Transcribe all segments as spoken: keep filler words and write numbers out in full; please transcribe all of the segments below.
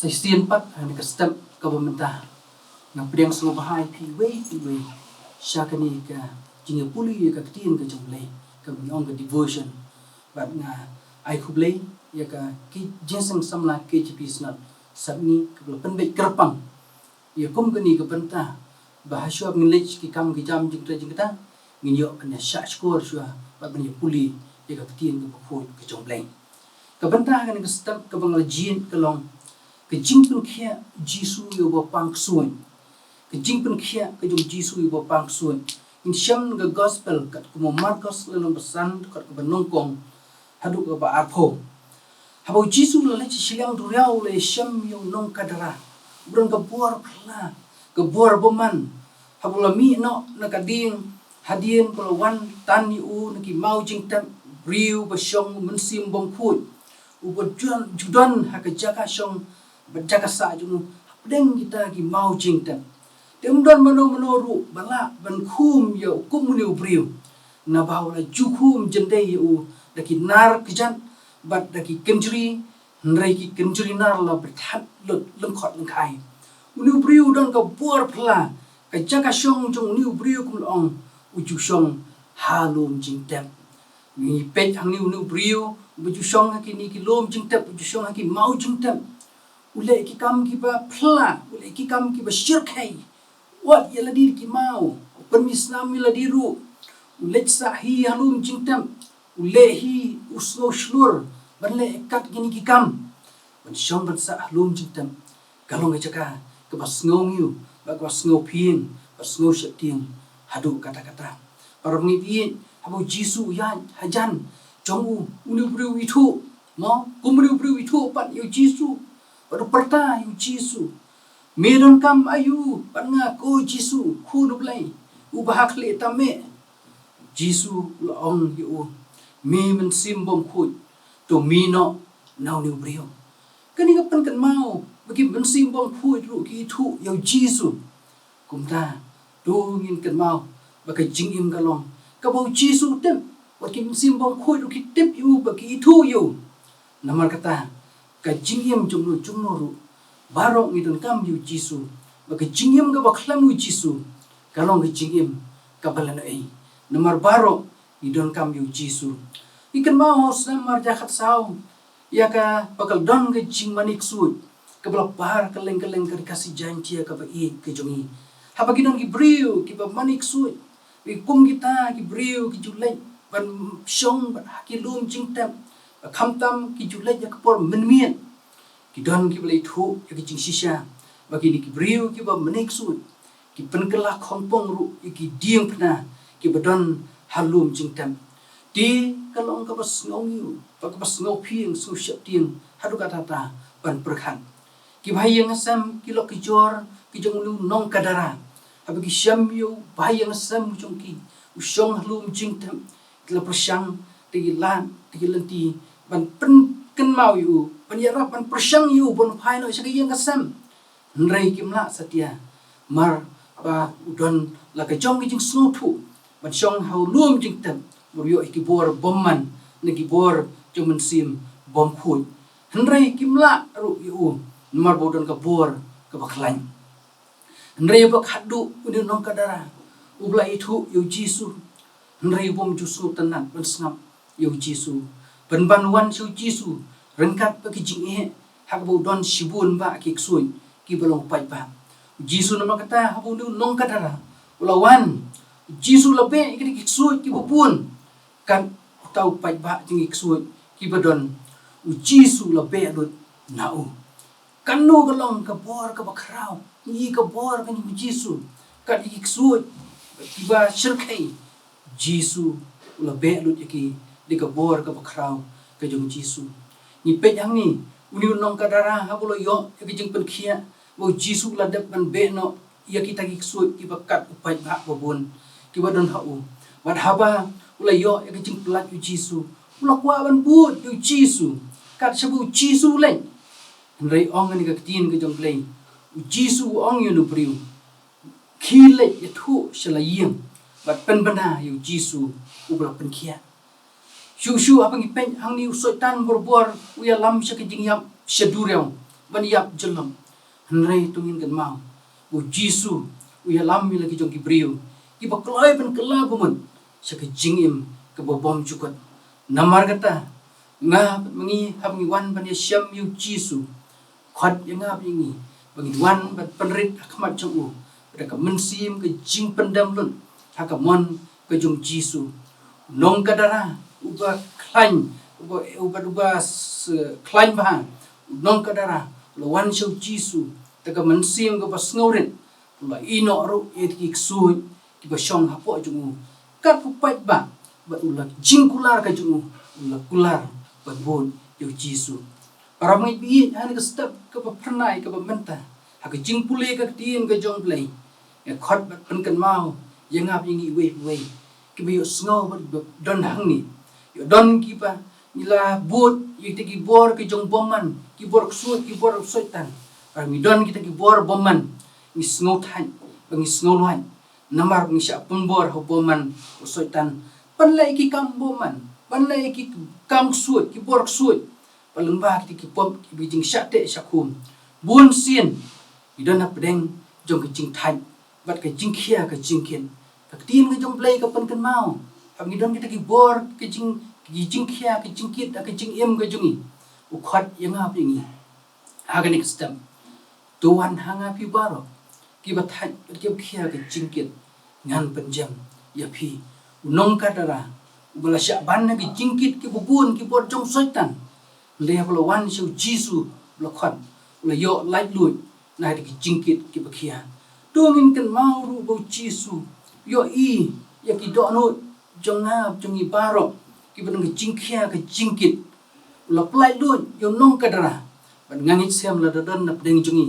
Shisien pat ha kane ka step kaba mynta, nga pdiang sngewbha ïa phi iwei pa iwei sha kane ka jingïapule ïa ka ktien ka jong U Blei, kaba ngi ong ka devotion. Bad nga ai khublei ïa ka ki jingseng samla K J P Synod Sepngi kaba la pynbeit kyrpang ïa kum kane ka bynta, ba ha shuwa ban leit ki kam ki jam jingtrei jingktah, ngin ïoh ban ïa shah shkor shuwa bad ban ïapule ïa ka ktien kaba khuid ka jong U Blei. Ka bynta ha kane ka step kaba nga la jied ka long ka jingpynkhiah Jisu ïa uba pang ksuid. Ka jingpynkhiah ka jong Jisu ïa uba pang ksuid. Ngin shem na ka gospel katkum u Markos lynnong ba san, dkhot kaba nyngkong haduh kaba arphew. Haba u Jisu u la leit sha shiliang duriaw, u la ïashem ïa u nongkadara, u don ka bor phylla, ka bor bymman. Haba u la mih noh na ka dieng, hadien ba la wan tan ïa u na ki maw jingtep, briew ba shong mynsiem bymkhuid, uba ju don, ju don ha ka jaka shong bad jaka sah jong u hapdeng kita ki maw jingtep. Te ym don mano mano ruh ba lah ban khum ïa u kum une u briew, naba u la ju khum jyndei ïa u da ki nar kjat bad da ki kynjri, hynrei ki kynjri nar la bthat lut lyngkhot lyngkhai. Une u briew u don ka bor phylla, ka jaka shong jong une u briew, kum la ong, u ju shong ha lum jingtep. Ngi peit hangne une u briew uba ju shong ha kine ki lum jingtep, u ju shong ha ki maw jingtep, u leh ki kam kiba phylla, u leh ki kam kiba shyrkhei. Wat ïa lade ki maw, u pynmih snam ïa lade ruh, u leit sah hi ha lum jingtep, u leh hi, u sngew shlur ban leh kat kine ki kam. Ban shong ban sah ha lum jingtep ka long ka jaka kaba sngewngiew bad kaba sngewphieng bad sngewsheptieng haduh katta katta. Para bangeit, haba u Jisu u ïaid hajan jong u, une u briew u ithuh, mo, kum une u briew u ithuh pat ïa u Jisu bad u pyrta ïa u Jisu: Me donkam aïu bad nga, ko Jisu, Khun u Blei uba ha khlieh tam eh? Jisu u la ong ïa u: Me mynsiem bymkhuid, to mih noh na une u briew. Kane ka pynkynmaw ba ki mynsiem bymkhuid ruh ki ithuh ïa u Jisu. Kumta to ngin kynmaw ba ka jingim ka long kaba u Jisu u tip, wat ki mynsiem bymkhuid ruh ki tip ïa u bad ki ithuh ïa u. Namar kata, ka jingim jong uno jong uno ruh, baroh ngi donkam ïa u Jisu. Bad ka jingim kaba khlem u Jisu ka long ka jingim kaba lehnohei. Namar baroh ngi donkam ïa u Jisu. Ngi kynmaw ha u snem arhajar khatsaw ïa kaba ka la don ka jingmane ksuid kaba la par kylleng kylleng ka Ri Khasi Jaiñtia kaba ïeit ka jong ngi, haba ki don ki briew kiba mane ksuid. Kum kita ki briew ki ju leit ban shong bad ha ki lum jingtep, ba khamtam ki ju leit ha ka por mynmiet. Ki don kiba la ithuh ïa ki jingshisha ba kine ki briew kiba mane ksuid ki pynkylla khongpong ruh ïa ki diengphna kiba don ha lum jingtep. Te ka long kaba sngewngiew bad kaba sngewphieng sngewsheptieng haduh katta katta ban pyrkhat. Ki bahaïing hasem, ki lok ki jor ki jong une u nongkadara, haba ki shem ïa u bahaïing hasem u jong ki u shong ha lum jingtep, ki la pyrshang da ki lad da ki lynti ban pynkynmaw ïa u, ban ïarap ban pyrshang ïa u ban phai noh sha ka ïing ka sem. Hynrei kim lah satia, namar ba u don la ka jong ka jingsngewthuh ban shong ha u lum jingtep, ban ïoh ïa ki bor bymman na ki bor jong mynsiem bymkhuid. Hynrei kim lah ruh ïa u, namar ba u don ka bor kaba khlaiñ. Hynrei ba khadduh une u nongkadara uba la ithuh ïa u Jisu, hynrei u bym ju sngewtynnat ban sngap ïa u Jisu, ban ban wan sha u Jisu ryngkat bad ki jingeh, ha kaba u don shibun bah ki ksuid kiba long paidbah. U Jisu namar kata, haba une u nongkadara u la wan, u Jisu u la beh ïa kita ki ksuid kiba bun. Kat uta u paidbah jong ki ksuid kiba don, u Jisu u la beh lut na u. Kano ka long ka bor kaba khraw, ïa ka bor ka jong u Jisu, kat ïa ki ksuid kiba shyrkhei, Jisu u la beh lut ïa ki da ka bor kaba khraw ka jong u Jisu. Ngi peit hangne, une u nongkadara haba u la ïoh ïa ka jingpynkhiah ba u Jisu u la dep ban beh noh ïa kita ki ksuid kiba kat u paidbah ba bun kiba don ha u. Bad haba u la ïoh ïa ka jingpyllait u Jisu, u la kwah ban bud ïa u Jisu kat shaba u Jisu u leit. Hynrei ong kane ka ktien ka jong U Blei, u Jisu u ong ïa une u briew: Khie leit ïathuh sha la ïing bad pynbna ïa u Jisu uba la pynkhiah. Shuh shuh haba ngi peit hangne, u Soitan barabor u ïalam sha ka jingïap sha duriaw. ban ïap jyllop. Hynrei to ngin kynmaw, u Jisu u ïalam ïa la ki jong ki briew kiba kloi ban kylla bamut sha ka jingim kaba bym jukut. Namar kata, nga bad ma ngi, haba ngi wan ban ïashem ïa u Jisu, khot ïa nga bad ïa ngi ba ngin wan ban pynrit ha khmat jong u, bad da ka mynsiem ka jingpyndem lut ha ka mon ka jong u Jisu. U nongkadara uba khlaiñ, uba, uba, uba s-, khlaiñ bha, u nongkadara u la wan sha u Jisu da ka mynsiem kaba sngewrit, u la ïehnoh ruh ïa ki ksuid kiba shong hapoh jong u. Katba u paidbah, bad u la jingkular ka jong u, u la kular ban bud ïa u Jisu. Para bangeit ba ïeit, ha kane ka step kaba phyrnai kaba mynta, ha ka jingpule ka ktien ka jong u Blei, nga khot bad pynkynmaw ïa nga bad ïa ngi iwei pa iwei kiba ïohsngew bad ba don hangne. Ïoh don kiba ngi la bud ïa kita ki bor ka jong bymman, ki bor ksuid, ki bor u Soitan. Ba ngi don kita ki bor bymman, ngi sngew thait, ba ngi sngew luid. Namar ngi shah pynbor ha u bymman u Soitan ban leh ki kam bymman, ban leh ki kam ksuid, ki bor ksuid. Ba lyngba kita ki pop, ki jingshah teh shah khum, bun sien ngi don hapdeng jong ka jingthait bad ka jingkhia ka jingkit. Ka ktien ka jong u Blei ka pynkynmaw, haba ngi don kita ki bor ka jing, ki jingkhia ka jingkit ha ka jingim ka jong ngi, u khot ïa nga bad ïa ngi ha kane ka step. To wan ha nga phi baroh kiba thait bad kiba khia ka jingkit, ngan pynjem ïa phi. U nongkadara uba la shah ban na ki jingkit kiba bun, ki bor jong u Soitan, hynrei haba la wan sha u Jisu, u la khot, u la ïoh laitluid na kita ki jingkit kiba khia. To ngin kynmaw ruh ba u Jisu u ïohi ïa ki dohnud jong nga, jong ngi baroh kiba don ka jingkhia ka jingkit. U la pyllait luid ïa u nongkadara. Bad nga ngeit skhem lada don na pdeng jong ngi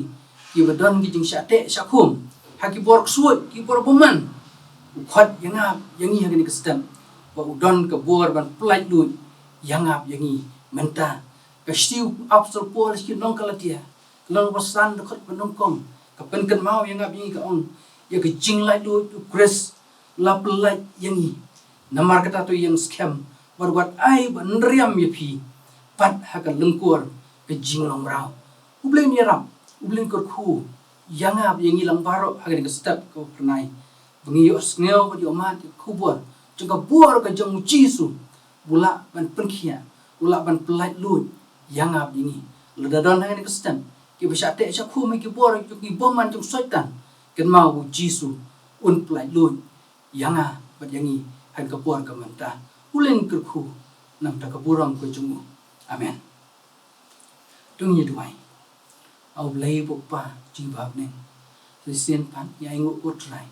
kiba don ki jingshah teh shah khum ha ki bor ksuid, ki bor bymman, u khot ïa nga, ïa ngi ha kane ka step, ba u don ka bor ban pyllait luid ïa nga ïa ngi mynta. Ka shithi u Apostol Paul sha ki nong Galatia, ka lynnong ba san, dkhot ba nyngkong, ka pynkynmaw ïa nga bad ïa ngi, ka ong, ïa ka jinglaitluid u Khrist la pyllait ïa ngi. Namar kata to ïeng skhem bad wat ai ba nriam ïa phi pat ha ka lyngkor ka jinglong mraw. U Blei un ïarap, U Blei un kyrkhu ïa nga bad ïa ngi lang baroh ha kane ka step kaba phyrnai, ba ngi ïohsngew bad ïohmad ïa ka khubor jong ka bor ka jong u Jisu, ba u lah ban pynkhiah, u lah ban pyllait luid ïa nga bad ïa ngi. Lada don ha kane ka step kiba shah teh shah khum ha ki bor jong ki bymman jong u Soitan, kynmaw ba u Jisu un pyllait luid ïa nga bad ïa ngi ha kane ka por ka mynta. U Blei un kyrkhu na ka bynta ka burom ka jong u. Amen. To ngin ïa duwai. A U Blei U Kpa jong ngi ba ha bneng, sa shisien pat ngi ainguh, ko Trai,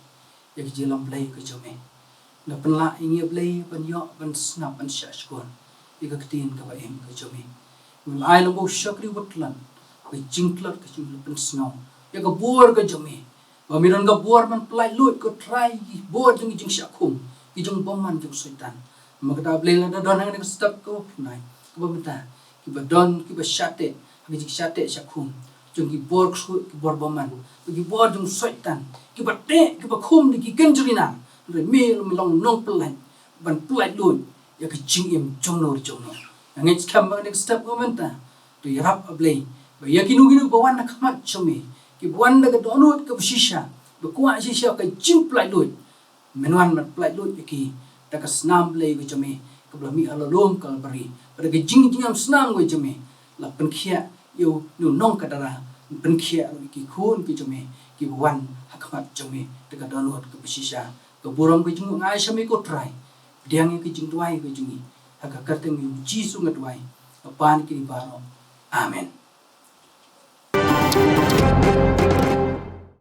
ïa ka jingïalam Blei ka jong me. Nga pynlah ïa ngi, A Blei, ban ïoh, ban sngap, ban shahshkor ïa ka ktien kaba im ka jong me. Nga ai lang ba u shakri u ba tlot, ka jingtlot ka jong me, la pynsngew ïa ka bor ka jong me, ba me don ka bor ban pyllait luid, ko Trai, ki bor jong ki jingshah khum, ki jong bymman jong u Soitan. Namar kata, A Blei, lada don ha kane ka step kaba phyrnai kaba mynta kiba don kiba shah teh ha ki jingshah teh shah khum jong ki bor ksuid, ki bor bymman, ki bor jong u Soitan, kiba teh kiba khum da ki kynjri nar, hynrei me la long nongpyllait ban pyllait luid ïa ka jingim jongno jongno. Nga ngeit skhem ba ha kane ka step kaba mynta to ïarap, A Blei, ba ïa kino kino ba wan ha khmat jong me, kiba wan da ka dohnud kaba shisha, ba kwah shisha ka jingpyllait luid, men wan ban pyllait luid ïa ki da ka snam Blei ka jong me kaba la mih ha la lum Kalbari, ba da ka jing, jingim snam ka jong me la pynkhiah ïa u, ïa u nongkadara, pynkhiah ïa ki khun ka jong me kiba wan ha khmat jong me da ka dohnud kaba shisha. Ka burom ka jong u nga ai sha me, ko Trai. Pdiang ïa ka jingduwai ka jong ngi ha ka kyrteng u Jisu nga duwai, nga pan ïa kine baroh. Amen.